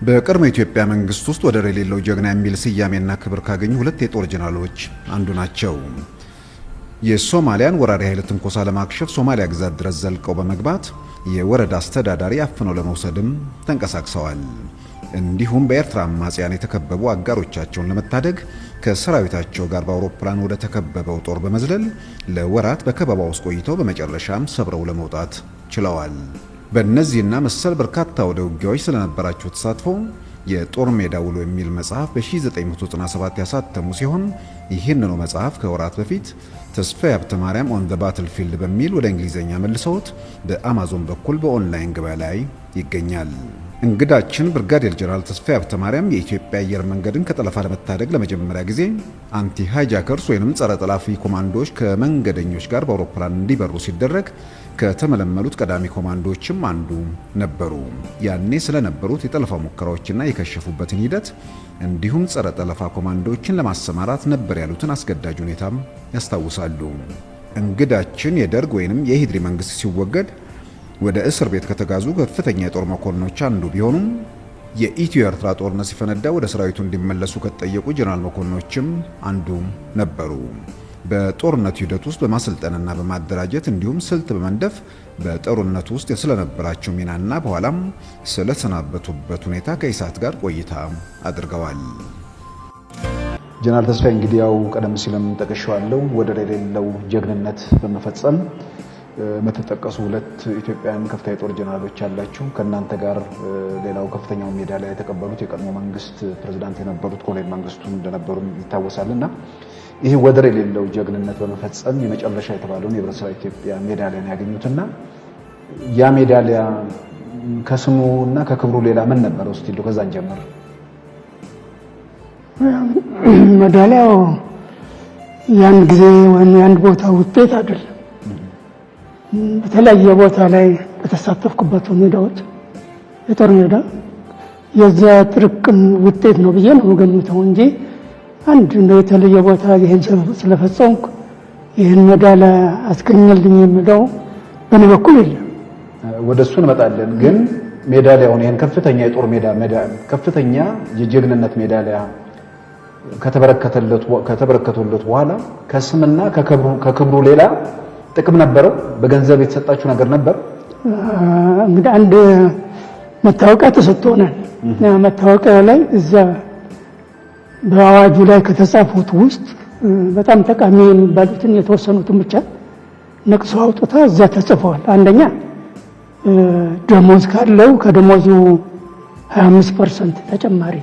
በቀድሞ የኢትዮጵያ መንግስት ውስጥ ወደር የሌለው ጀግና የሚል ስያሜና ክብር ካገኙ ሁለት የጦር ጀነራሎች አንዱ ናቸው። የሶማሊያን ወራሪ ኃይል ትንኮሳ ለማክሸፍ ሶማሊያ ግዛት ድረስ ዘልቀው በመግባት የወረዳ አስተዳዳሪ አፍነው ለመውሰድም ተንቀሳቅሰዋል። እንዲሁም በኤርትራ አማጽያን የተከበቡ አጋሮቻቸውን ለመታደግ ከሰራዊታቸው ጋር በአውሮፕላን ወደ ተከበበው ጦር በመዝለል ለወራት በከበባ ውስጥ ቆይተው በመጨረሻም ሰብረው ለመውጣት ችለዋል። በእነዚህና መሰል በርካታ ወደ ውጊያዎች ስለነበራቸው ተሳትፎ የጦር ሜዳ ውሎ የሚል መጽሐፍ በ1997 ያሳተሙ ሲሆን፣ ይህንኑ መጽሐፍ ከወራት በፊት ተስፋዬ ሀብተማርያም on the battlefield በሚል ወደ እንግሊዝኛ መልሰውት በአማዞን በኩል በኦንላይን ገበያ ላይ ይገኛል። እንግዳችን ብርጋዴር ጀነራል ተስፋዬ ሀብተማርያም የኢትዮጵያ አየር መንገድን ከጠለፋ ለመታደግ ለመጀመሪያ ጊዜ anti hijackers ወይም ጸረ ጠላፊ ኮማንዶዎች ከመንገደኞች ጋር በአውሮፕላን እንዲበሩ ሲደረግ ከተመለመሉት ቀዳሚ ኮማንዶዎችም አንዱ ነበሩ። ያኔ ስለነበሩት የጠለፋ ሙከራዎችና የከሸፉበትን ሂደት እንዲሁም ጸረ ጠለፋ ኮማንዶዎችን ለማሰማራት ነበር ያሉትን አስገዳጅ ሁኔታም ያስታውሳሉ። እንግዳችን የደርግ ወይንም የኢህድሪ መንግስት ሲወገድ ወደ እስር ቤት ከተጋዙ ከፍተኛ የጦር መኮንኖች አንዱ ቢሆኑም፣ የኢትዮ ኤርትራ ጦርነት ሲፈነዳ ወደ ሰራዊቱ እንዲመለሱ ከተጠየቁ ጀነራል መኮንኖችም አንዱ ነበሩ። በጦርነቱ ሂደት ውስጥ በማሰልጠንና በማደራጀት እንዲሁም ስልት በመንደፍ በጦርነቱ ውስጥ ስለነበራቸው ሚናና በኋላም ስለተሰናበቱበት ሁኔታ ከኢሳት ጋር ቆይታ አድርገዋል። ጀነራል ተስፋዬ፣ እንግዲህ ያው ቀደም ሲልም ጠቅሼዋለሁ፣ ወደር የሌለው ጀግንነት በመፈጸም የምትጠቀሱ ሁለት ኢትዮጵያውያን ከፍተኛ የጦር ጀነራሎች አላችሁ። ከእናንተ ጋር ሌላው ከፍተኛውን ሜዳሊያ የተቀበሉት የቀድሞ መንግስት ፕሬዚዳንት የነበሩት ኮሎኔል መንግስቱ እንደነበሩ ይታወሳል። እና ይህ ወደር የሌለው ጀግንነት በመፈጸም የመጨረሻ የተባለውን የብረት ሥራ ኢትዮጵያ ሜዳሊያን ያገኙትና ያ ሜዳሊያ ከስሙ እና ከክብሩ ሌላ ምን ነበረው? እስቲ እንደው ከዛን ጀምር። ሜዳሊያው የአንድ ጊዜ ወይም የአንድ ቦታ ውጤት አይደለም። በተለያየ ቦታ ላይ በተሳተፍኩባቸው ሜዳዎች፣ የጦር ሜዳ፣ የዚያ ጥርቅም ውጤት ነው ብዬ ነው የምገምተው እንጂ አንድ እንደው የተለየ ቦታ ይህን ስለፈጸምኩ ይህን ሜዳሊያ አስገኘልኝ የሚለው በእኔ በኩል የለም። ወደ እሱ እንመጣለን። ግን ሜዳሊያውን፣ ይህን ከፍተኛ የጦር ሜዳ ከፍተኛ የጀግንነት ሜዳሊያ ከተበረከተለት በኋላ ከስምና ከክብሩ ሌላ ጥቅም ነበረው? በገንዘብ የተሰጣችሁ ነገር ነበር? እንግዲህ አንድ መታወቂያ ተሰጥቶናል። መታወቂያ ላይ እዛ በአዋጁ ላይ ከተጻፉት ውስጥ በጣም ጠቃሚ የሚባሉትን የተወሰኑትን ብቻ ነቅሶ አውጥታ እዛ ተጽፈዋል። አንደኛ ደሞዝ ካለው ከደሞዙ 25% ተጨማሪ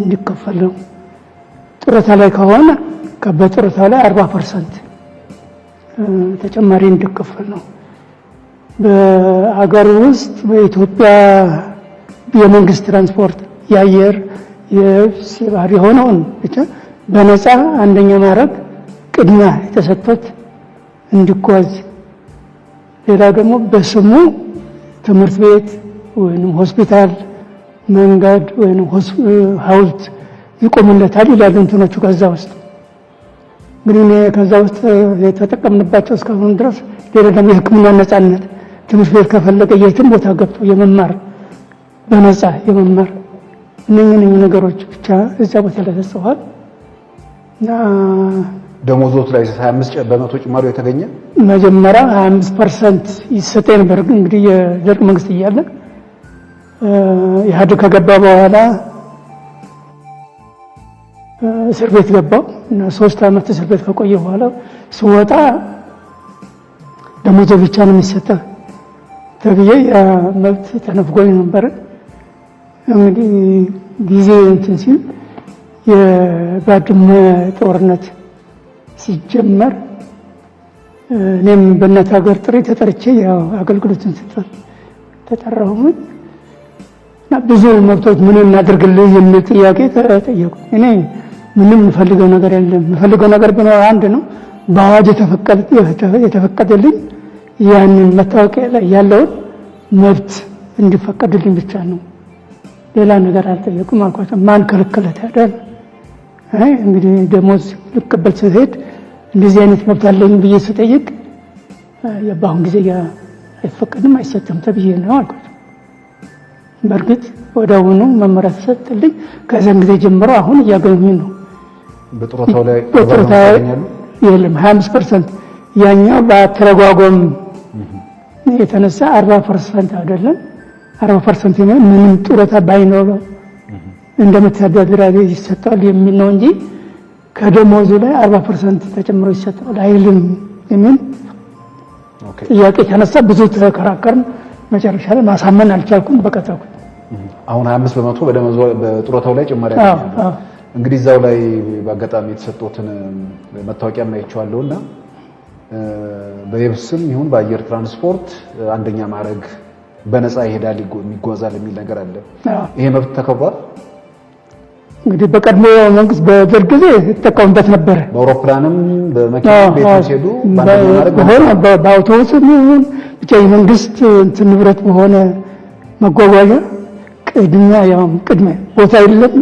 እንዲከፈለው፣ ጡረታ ላይ ከሆነ በጡረታ ላይ 40% ተጨማሪ እንዲከፈል ነው። በአገር ውስጥ በኢትዮጵያ የመንግስት ትራንስፖርት የአየር፣ የብስ፣ የባህር የሆነውን ብቻ በነፃ አንደኛ ማዕረግ ቅድሚያ የተሰጥቶት እንዲጓዝ፣ ሌላ ደግሞ በስሙ ትምህርት ቤት ወይም ሆስፒታል፣ መንገድ ወይም ሐውልት ይቆምለታል ይላሉ እንትኖቹ። ከዛ ውስጥ እንግዲህ እኔ ከዛ ውስጥ የተጠቀምንባቸው እስካሁን ድረስ፣ ሌላ ደግሞ የሕክምና ነፃነት፣ ትምህርት ቤት ከፈለገ የትም ቦታ ገብቶ የመማር፣ በነፃ የመማር፣ እነኚህ ነገሮች ብቻ እዚያ ቦታ ላይ ተጽፏል እና ደሞዞት ላይ 25% ጭማሪ የተገኘ? መጀመሪያ 25% ይሰጠኝ ነበር። እንግዲህ የደርግ መንግስት እያለ፣ ኢህአዴግ ከገባ በኋላ እስር ቤት ገባው እና 3 ዓመት እስር ቤት ከቆየ በኋላ ስወጣ ደሞዝ ብቻ ነው የሚሰጠው ተብዬ ያ መብት ተነፍጎኝ ነበረ። እንግዲህ ጊዜ እንትን ሲል የባድመ ጦርነት ሲጀመር እኔም በእናት ሀገር ጥሪ ተጠርቼ ያው አገልግሎትን ስጠር ተጠራሁኝ እና ብዙ መብቶች ምን እናድርግልህ የሚል ጥያቄ ተጠየቁ። እኔ ምንም የምፈልገው ነገር የለም። የምፈልገው ነገር ቢኖር አንድ ነው። በአዋጅ የተፈቀደልኝ ያንን መታወቂያ ላይ ያለውን መብት እንዲፈቀድልኝ ብቻ ነው። ሌላ ነገር አልጠየቁም አልኳቸው። ማን ከለከለ ታዲያ? አይ እንግዲህ ደሞዝ ልቀበል ስሄድ እንደዚህ አይነት መብት አለኝ ብዬ ስጠይቅ በአሁን ጊዜ አይፈቀድም፣ አይሰጥም ተብዬ ነው አልኳቸው። በእርግጥ ወዲያውኑ መመሪያ ተሰጥልኝ። ከዚያን ጊዜ ጀምሮ አሁን እያገኙ ነው። በጡረታው ላይ በጡረታ የለም 25% ያኛው በአተረጓጎም የተነሳ 40% አይደለም 40% ምንም ጡረታ ባይኖረው እንደ መተዳደሪያ ይሰጠዋል የሚል ነው እንጂ ከደሞዙ ላይ 40% ተጨምሮ ይሰጠዋል አይልም የሚል ጥያቄ ተነሳ። ብዙ ተከራከርን። መጨረሻ ላይ ማሳመን አልቻልኩም። በቀጠልኩት። አሁን 25% በደሞዙ በጡረታው ላይ ጭማሪ ያገኛሉ። እንግዲህ እዛው ላይ በአጋጣሚ የተሰጡትን መታወቂያም አይቼዋለሁና በየብስም ይሁን በአየር ትራንስፖርት አንደኛ ማዕረግ በነፃ ይሄዳል ይጓዛል የሚል ነገር አለ። ይሄ መብት ተከብሯል? እንግዲህ በቀድሞ መንግስት በደርግ ጊዜ ይጠቀሙበት ነበረ። በአውሮፕላንም በመኪናም ቤትም ሲሄዱ በአንደኛ ማዕረግ በሆነ በአውቶቡስም ይሁን ብቻ የመንግስት እንትን ንብረት በሆነ መጓጓዣ ቅድሚያ ያው ቅድሚያ ቦታ የለም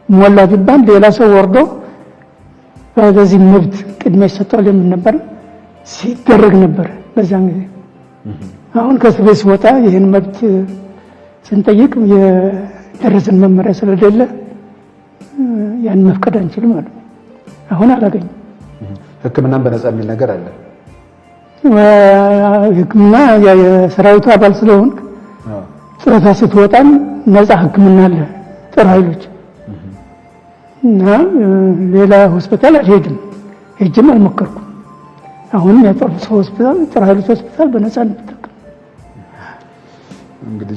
ሞላ ቢባል ሌላ ሰው ወርዶ በዚህ መብት ቅድሚያ ይሰጠዋል የሚል ነበር ሲደረግ ነበር በዛን ጊዜ። አሁን ከእስር ቤት ስወጣ ይህን መብት ስንጠይቅ የደረሰን መመሪያ ስለሌለ ያን መፍቀድ አንችልም አሉ። አሁን አላገኝም። ሕክምናም በነፃ የሚል ነገር አለ። ሕክምና የሰራዊቱ አባል ስለሆንክ ጡረታ ስትወጣም ነፃ ሕክምና አለ ጦር ኃይሎች እና ሌላ ሆስፒታል አልሄድም፣ ሄጅም አልሞከርኩም። አሁንም የጦር ሆስፒታል ጦር ኃይሎች ሆስፒታል በነፃ ነው የምጠቀም። እንግዲህ